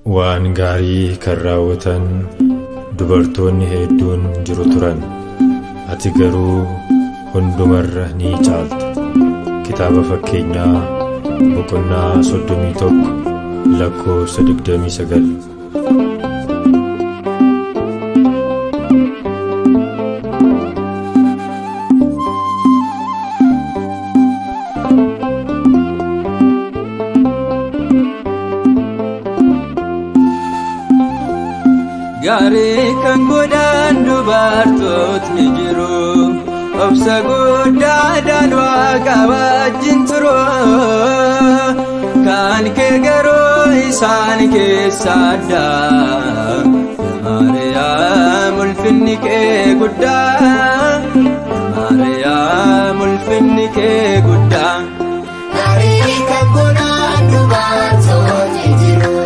Waan gaarii kan raawwatan dubartoonni hedduun jiru turan. Ati garuu hundumarra ni caalta. Kitaaba Fakkeenyaa boqonnaa 31 lakkoofsa 29. Gaarii kan godhan dubartootni jiru, obsa guddaadhaan Waaqa wajjin turu. Kan kee garuu isaan keessa adda. Maariyaam ulfinni kee guddaa, Maariyaam ulfinni kee guddaa. Gaarii kan godhan dubartootni jiru,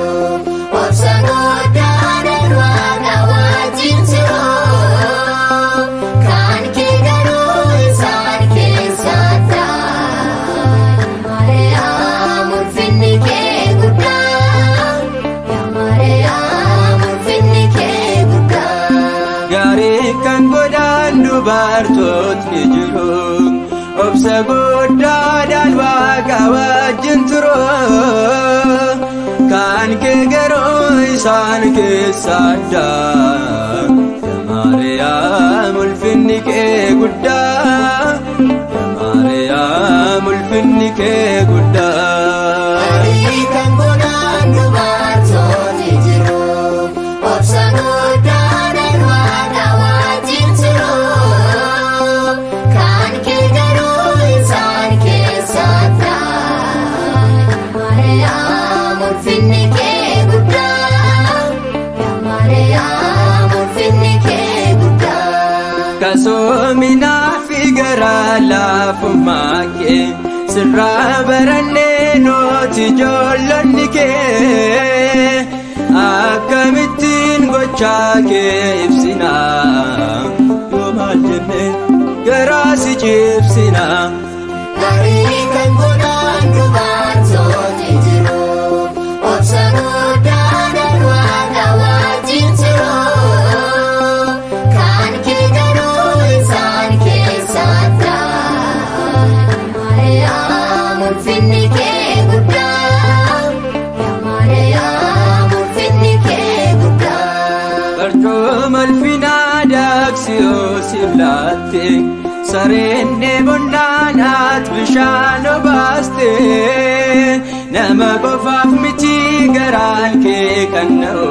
obsa guddaadhaan Waaqa wajjin turu. Kan kee garuu isaan keessa adda. Maariyaam ulfinni kee guddaa, Maariyaam ulfinni kee guddaa. Gaarii kan godhan dubartootni jiru, obsa guddaadhaan Waaqa wajjin turu. Kan kee garuu isaan keessa adda. Maariyaam ulfinni kee guddaa, Maariyaam ulfinni kee guddaa. Gaarii kan godhan dubartootni jiru, obsa guddaadhaan Waaqa wajjin turu. Kan kee garuu isaan keessa adda. Maariyaam ulfinni kee guddaa, Maariyaam ulfinni kee guddaa. Kasoominaa fi garaa laafummaa kee sirraa barannee nuti ijoollonni kee akkamittiin gochaa kee ibsina, yoo maal jenne garaa si cibsina. Gaarii kan godhan dubartootni jiru, obsa guddaadhaan Waaqa wajjin turu. Kan kee garuu isaan keessa adda. Maariyaam ulfinni kee guddaa, Maariyaam ulfinni kee guddaa. Barcuma ulfinaa daaksiyoo laatte, sareen dheebonnaan ati bishaan obaaste. Nama qofaaf miti garaan kee kan na'u,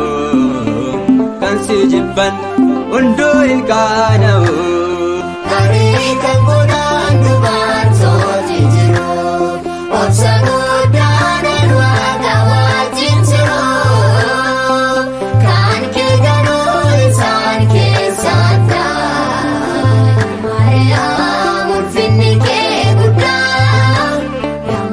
kan si jibban hunduu hin qaana'u. Gaarii kan godhan dubartootni jiru, obsa guddaadhaan Waaqa wajjin turu. Kan kee garuu isaan keessa adda. Maariyaam ulfinni kee guddaa,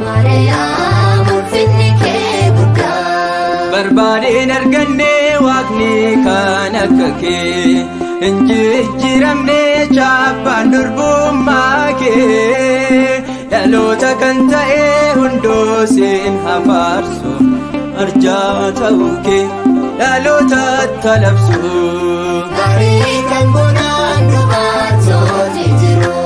Maariyaam ulfinni kee guddaa. Barbaadeen arganne Waaqni kan akka kee, hin jijjiiramne chaappaan durbummaa kee. Dhaloota kan ta'e hunduu siin hafaarsu, arjaa ta'uu kee dhaloota talabsu. Gaarii kan godhan dubartootni jiru,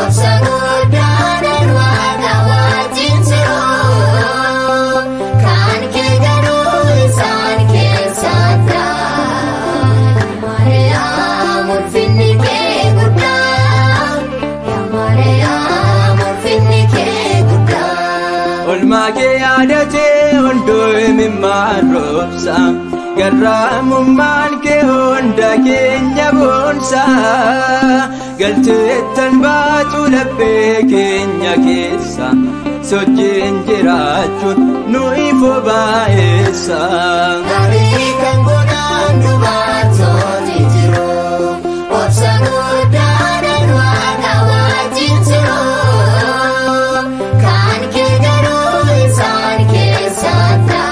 obsa guddaadhaan Waaqa wajjin turu. Kan kee garuu isaan keessa adda. Maariyaam ulfinni kee guddaa, Maariyaam ulfinni kee guddaa. Olmaa kee yaadatee hunduu imimmaan roobsa, garraamummaan kee hunda keenya boonsa. Galteettan baatu laphee keenya keessa, sochiin jiraachuun nu ifoo baay'eessa. Gaarii kan godhan dubartootni jiru, obsa guddaadhaan Waaqa wajjin turu. Kan kee garuu isaan keessa adda.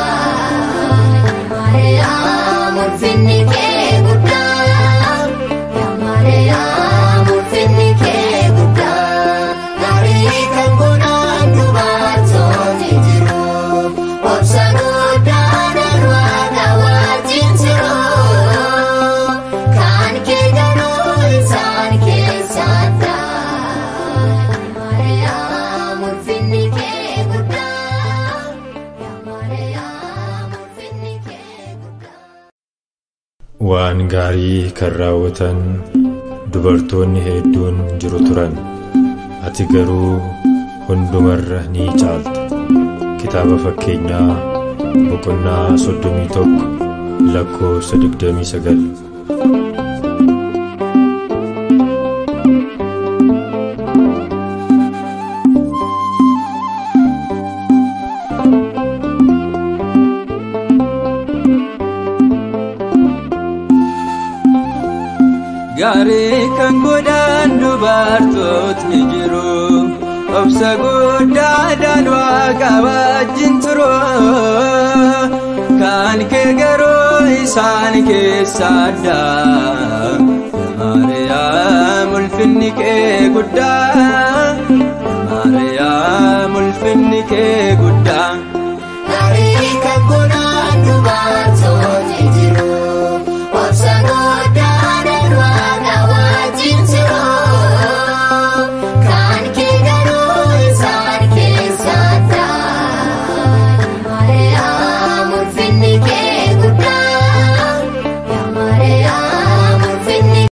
Maariyaam ulfinni kee guddaa, Maariyaam ulfinni kee guddaa. Gaarii kan godhan dubartootni jiru, obsa guddaadhaan Waaqa Waan gaarii kan raawwatan dubartoonni hedduun jiru turan. Ati garuu hundumarra ni caalta. Kitaaba Fakkeenyaa boqonnaa 31 lakkoofsa 29. Gaarii kan godhan dubartootni jiru, obsa guddaadhaan Waaqa wajjin turu. Kan kee garuu isaan keessa adda, Maariyaam, ulfinni kee guddaa.